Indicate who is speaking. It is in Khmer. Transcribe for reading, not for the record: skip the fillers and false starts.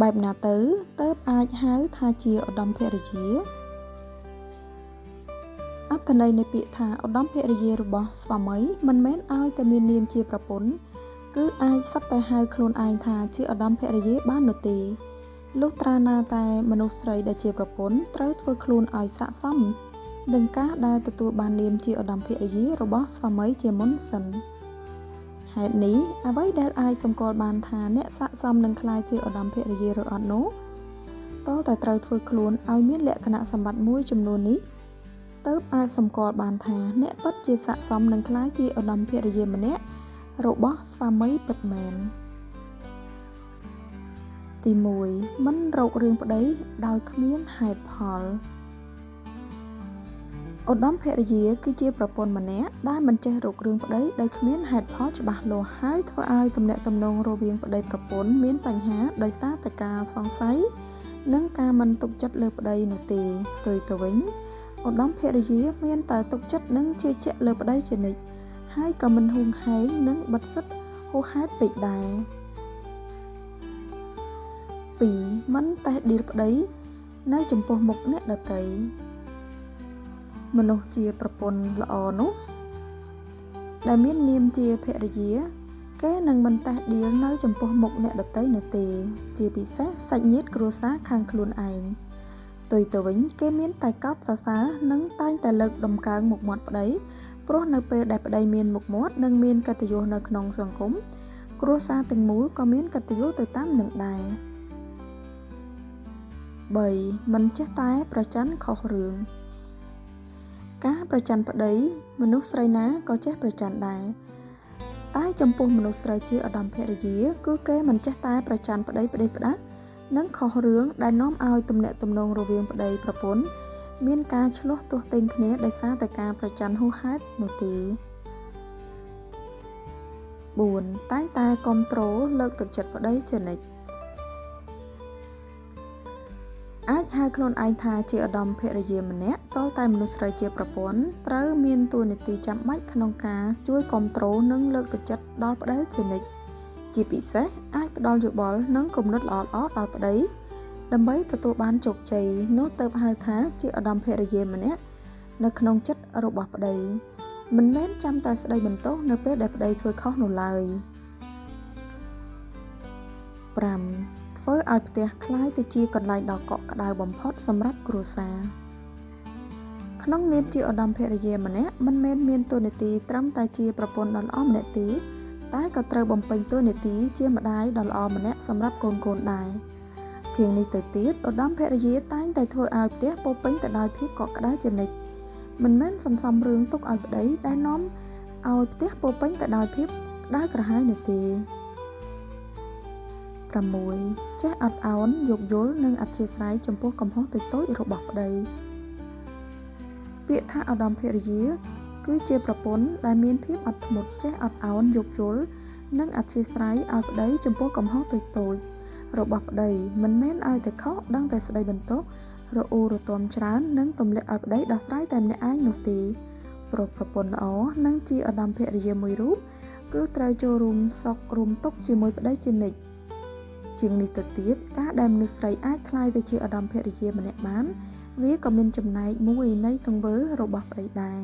Speaker 1: បែបណាទៅទើបអាចហៅថាជាឧត្តមភរិយាអត្ថន័យនៃពាក្យថាឧត្តមភរិយារបស់ស្វាមីមិនមែនឲ្យតែមាននាមជាប្រពន្ធគឺអាចសុទ្ធតែហៅខ្លួនឯងថាជាឧត្តមភរិយាបាននោះទេលុះត្រាណាតែមនុស្សស្រីដែលជាប្រពន្ធត្រូវធ្វើខ្លួនឲ្យស័ក្តិសមនឹងការដែលទទួលបាននាមជាឧត្តមភរិយារបស់ស្វាមីជាមុនសិនហេតុនេះអ្វីដែលអាចសម្គាល់បានថាអ្នកស័ក្តិសមនឹងក្លាយជាឧត្តមភរិយាឬអត់នោះទាល់តែត្រូវធ្វើខ្លួនឲ្យមានលក្ខណៈសម្បត្តិមួយចំនួននេះទើបអាចសម្គាល់បានថាអ្នកពិតជាស័ក្តិសមនឹងក្លាយជាឧត្តមភរិយាម្នាក់របស់ស្វាមីពិតមែនទី1មិនរករឿងប្តីដោយគ្មានហេតុផលឧត្តមភរិយាគឺជាប្រពន្ធម្នាក់ដែលមិនចេះរករឿងប្តីដោយគ្មានហេតុផលច្បាស់លាស់ហើយធ្វើឲ្យទំនាក់ទំនងរវាងប្តីប្រពន្ធមានបញ្ហាដោយសារតែការសង្ស័យនិងការមិនទុកចិត្តលើប្តីនោះទេផ្ទុយទៅវិញឧត្តមភរិយាមានតែទុកចិត្តនិងជឿជាក់លើប្តីជានិច្ចហើយក៏មិនហួងហែងនិងបិទសិទ្ធហួសហេតុពេកដែរ2មិនតេះដៀលប្តីនៅចំពោះមុខអ្នកដទៃមនុស្សជាប្រពន្ធល្អនោះដែលមាននាមជាភរិយាគេនឹងមិនតេះដៀលនៅចំពោះមុខអ្នកដទៃនោះទេជាពិសេសសាច់ញាតិគ្រួសារខាងខ្លួនឯងផ្ទុយទៅវិញគេមានតែកោតសរសើរនិងតែងតែលើកដំកើងមុខមាត់ប្តីព្រោះនៅពេលដែលប្តីមានមុខមាត់និងមានកិត្តិយសនៅក្នុងសង្គមគ្រួសារទាំងមូលក៏មានកិត្តិយសទៅតាមនឹងដែរ3មិនចេះតែប្រច័ណ្ឌខុសរឿងការប្រច័ណ្ឌប្តីមនុស្សស្រីណាក៏ចេះប្រច័ណ្ឌដែរតែចំពោះមនុស្សស្រីជាឧត្តមភរិយាគឺគេមិនចេះតែប្រច័ណ្ឌប្តីផ្ដេសផ្ដាសនិងខុសរឿងដែលនាំឲ្យទំនាក់ទំនងរវាងប្តីប្រពន្ធមានការឆ្លោះទាស់ទែងគ្នាដោយសារតែការប្រច័ណ្ឌហួសហេតុនោះទេ4តែងតែគាំទ្រលើកទឹកចិត្តប្តីជានិច្ចអាចហៅខ្លួនឯងថាជាឧត្តមភរិយាម្នាក់ទាល់តែមនុស្សស្រីជាប្រពន្ធត្រូវមានតួនាទីចាំបាច់ក្នុងការជួយគាំទ្រនិងលើកទឹកចិត្តដល់ប្តីជានិច្ចជាពិសេសអាចផ្ដល់យោបល់និងគំនិតល្អៗដល់ប្តីដើម្បីទទួលបានជោគជ័យនោះទើបហៅថាជាឧត្តមភរិយាម្នាក់នៅក្នុងចិត្តរបស់ប្តីមិនមែនចាំតែស្ដីបន្ទោសនៅពេលដែលប្តីធ្វើខុសនោះឡើយ5ធ្វើឲ្យផ្ទះក្លាយទៅជាកន្លែងដ៏កក់ក្ដៅបំផុតសម្រាប់គ្រួសារក្នុងនាមជាឧត្តមភរិយាម្នាក់មិនមែនមានតួនាទីត្រឹមតែជាប្រពន្ធដ៏ល្អម្នាក់ទេតែក៏ត្រូវបំពេញតួនាទីជាម្ដាយដ៏ល្អម្នាក់សម្រាប់កូនៗដែរជាងនេះទៅទៀតឧត្តមភរិយាតែងតែធ្វើឲ្យផ្ទះពោពេញទៅដោយភាពកក់ក្ដៅជានិច្ចមិនមែនសន្សំរឿងទុកឲ្យប្តីដែលនាំឲ្យផ្ទះពោពេញទៅដោយភាពក្ដៅក្រហាយនោះទេ6ចេះអត់ឱនយោគយល់និងអធ្យាស្រ័យចំពោះកំហុសតូចៗរបស់ប្តីពាក្យថាឧត្តមភរិយាគឺជាប្រពន្ធដែលមានភាពអត់ធ្មត់ចេះអត់ឱនយោគយល់និងអធ្យាស្រ័យឲ្យប្តីចំពោះកំហុសតូចៗរបស់ប្តីមិនមែនឲ្យតែខុសដឹងតែស្ដីបន្ទោសរអ៊ូរទាំច្រើននិងទម្លាក់ឲ្យប្តីដោះស្រាយតែម្នាក់ឯងនោះទេព្រោះប្រពន្ធល្អនិងជាឧត្តមភរិយាមួយរូបគឺត្រូវចូលរួមសុខរួមទុក្ខជាមួយប្តីជានិច្ចជាងនេះទៅទៀតការដែលមនុស្សស្រីអាចក្លាយទៅជាឧត្តមភរិយាម្នាក់បានវាក៏មានចំណែកមួយនៃទង្វើរបស់ប្តីដែរ